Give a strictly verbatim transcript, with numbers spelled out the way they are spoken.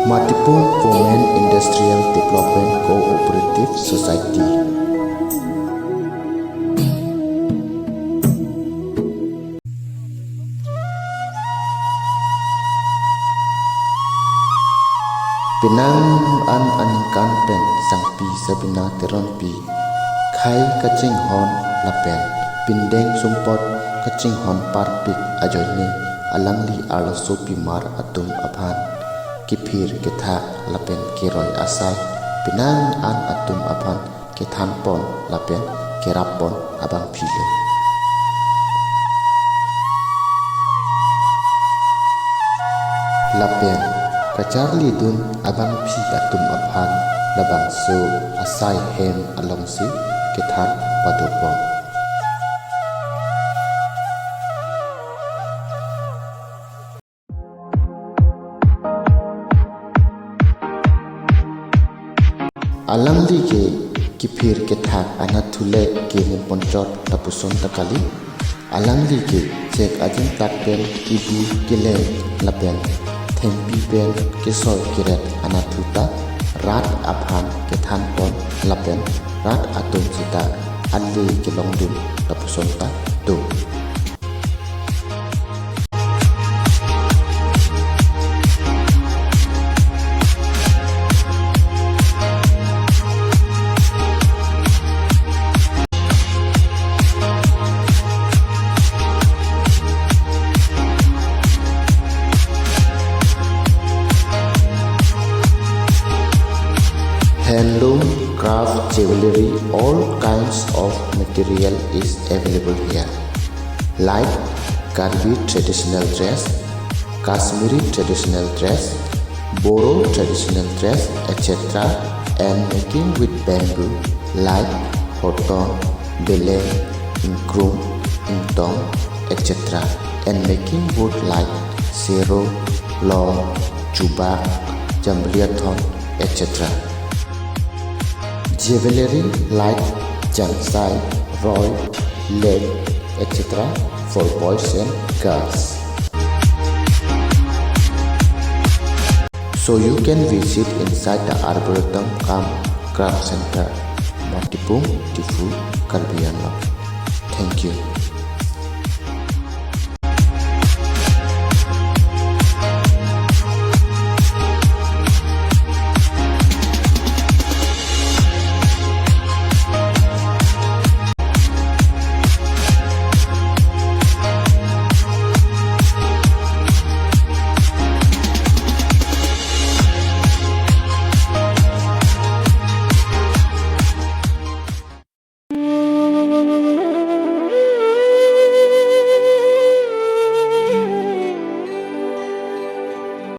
Matipung Women Industrial Development Cooperative Society. Penang an aningkan pen Sangpi Sabina Teronpi khei kachinghon lapen pindeng sumpot kachinghon parpik ajoine alangli arlosopimar atum aphan kephir kethak lapen keroi asai penang an atum aphan kethanpon lapen kerappon abangphi lo. Lapen kacharlidun abangphi atum aphan labangso asai hem alongsi kethan padopon. Alangli ke kephir kethak anatthu le kerimpon chot lapuson ta kali. Alangli ke chek ajintak pen kebi keleng lapen thengpi pen kesoi keret anatthu ta rat aphan kethanpon lapen rat atum seta ale kelongdun lapuson ta do. Handloom, craft, jewellery, all kinds of material is available here. Like Karbi traditional dress, Kashmiri traditional dress, Bodo traditional dress, et cetera, and making with bamboo like hoton, beleng, ingkrum, ingtong, et cetera, and making wood like sero, long, chubak, jambliathon, et cetera. Jewellery like jangsai, roi, lek, et cetera for boys and girls. So you can visit inside the Arboretum cum Craft Center, Matipung, Diphu, Karbi Anglong. Thank you.